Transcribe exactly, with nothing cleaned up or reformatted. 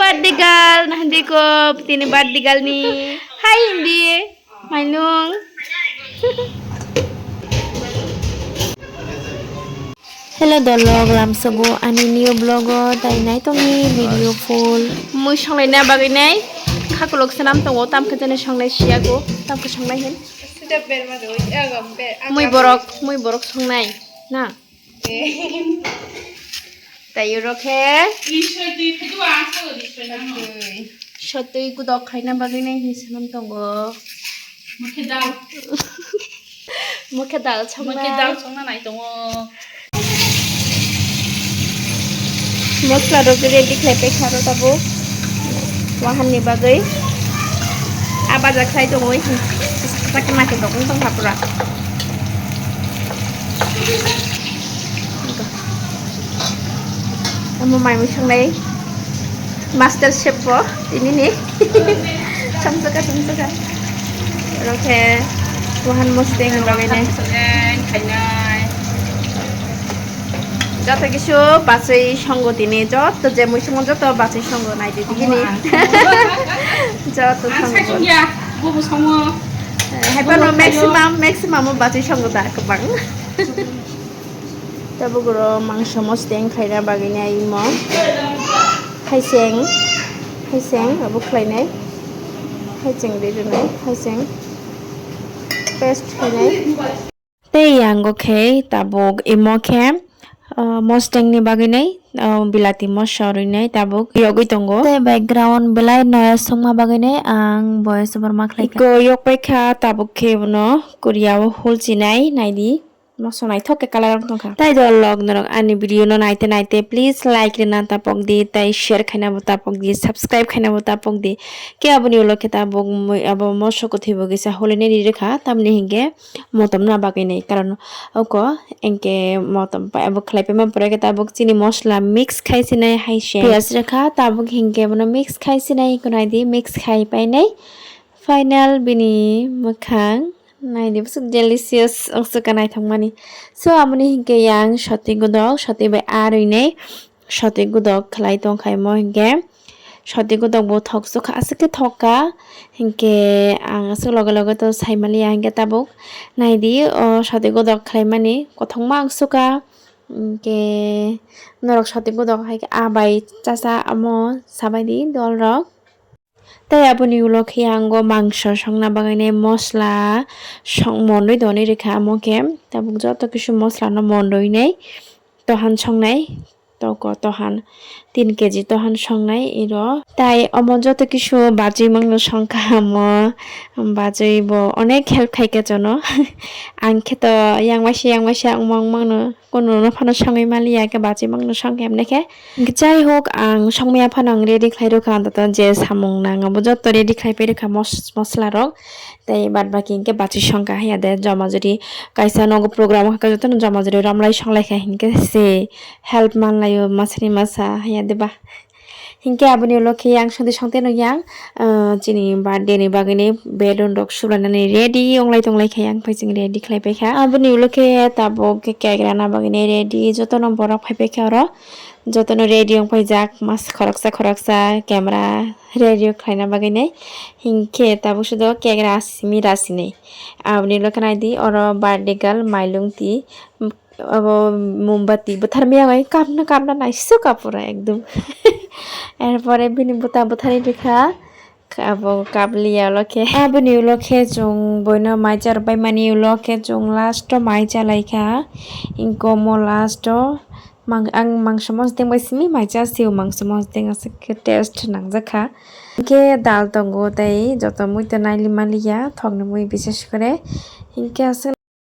Birthday girl, na hindi ko, tini birthday girl ni. Hi, hindi. Mainung. Hello, dolok, lamsogo ani new vlog o, tai nai tongni video full. Mui songnai na bagwi nai, khakulok swnam tongo, tamkhe jani songnai siyago, tamkhe songnai hin. Mui borok, mui borok songnai, na? Tei oro khe sotwi gudok khaina bagwi nai hinwi swnam tongo. Mokhe dal. Mokhe dal songna. Mokhe dal songna nai tongo. Mosla rok ready khlai paikha ro tabuk. Wahan ni bagwi. A baja khlai tongo. Sakhe nakhe dokong tongkha pura. Omo mai mui songnai master chef bo tini ni. Samsaka, samsaka. Oro khe wahan mosdeng rok rok khainai. Joto kisu bachwi songo tini, joto je mui songo joto bachwi songo nai di tini. Joto songo. Hai phano maximum, maximum o bachwi songo da kwbang. Tabuk oro mangso mosdeng khaina bagwi nai imo. Haiseng, haiseng abo khlainai. Haiseng ri rwnai, haiseng paste khainai. Tei yango khe tabuk imo khe, ah, mosdeng ni bagwi nai, ah, bilati moso rwi nai tabuk yogwi tongo. Tei background belai noise wngma bagwi nai ang voice over ma khlai kha. Iko yok paikha tabuk khe bono Korea o hul chinai nai di. Moso naithok khe colour wng tongkha. Tai dolok norok ani video no naite naite please like rwna tapok di, tai share khaina bo tapok di, subscribe khaina bo tapok di. Khe aboni ulo khe tabuk mui abo moso kwthwi bo kisa holi nai ri rwkha, tamni hinkhe motom na bagwi nai, karon oko hinkhe motom pai abo khlai paima pore khe tabuk chini mosla mix khai sinai hai se piyaj rwkha, tabuk hinkhe bono mix khai sinai, iko nai di mix khai painai. Final bini mwkhang. Naidi bwswk delicious wngsuka naithokmani. So, aboni hinkhe yang sotwi gudok, sotwi bai arwi nei sotwi gudok khlai tongkha imo hinkhe. Sotwi gudok bo thok sukha, aswk khe thok kha. Hinkhe ang aswk loge loge to sai maliya hinkhe tabuk. Naidi o sotwi gudok khlaimani kothokma wngsuka. Hinkhe norok sotwi gudok hai khe ah bai chacha omo sabaidi dolrok. Tei aboni ulo khe ang o mangso songna bagwi nai mosla song monwi donwi rwkha, omo khe tabuk joto kisu mosla no monwi nai tohan songnai, toko tohan tin keji tohan songnai iro. Tai omo joto kisu bachwi mangno songkha, omo bachwi bo onek help khaikha jono. Ang khe to yang waisa yang waisa wngma wngmano. Kununo phano songwi maliya khe bachwi mangno song khe hemne khe. Jai hok, ang songmaya phano ang ready khlai rwkha, antato je samung nang abo joto ready khlai pai rwkha mos-, mosla rok. Tei bad baki hinkhe bachwi songkha haiya de joma jori kaisa nogo program hakhe jotono joma jori romlai songlai kha hinkhe se help manlaio masani masa haiya de ba. Hinkhe aboni ulo khe yang songdi songteno yang, ah, chini birthday ni bagwini balloon rok sulainani ready wnglai tonglai kha yang phai chwng ready khlai paikha. Aboni ulo khe tabuk khe cake rana bagwini ready, jotono borok phai paikha oro, jotono ready wng paijak mas khoroksa khoroksa camera ready khlaina bagwini. Hinkhe tabuk sudo cake rasimi rasinai. Aboni ulo khe naidi oro birthday girl Mailungti. Abo mombati bwthar maya bai kapna kapna naisuk ka pura ekdom. Erpore bini bwta bwthari rikha abo kapliya ulo khe. Aboni ulo khe chwng boino mai char pai mani ulo khe chwng last o mai chalai kha. Inko mo last o mang-, ang mangso mosdeng bai simi mai cha sio mangso mosdeng aswk khe taste nangjak kha. Hinkhe dal tongo tei joto mui to naili maliya thokni mui bises kore. Hinkhe aswk.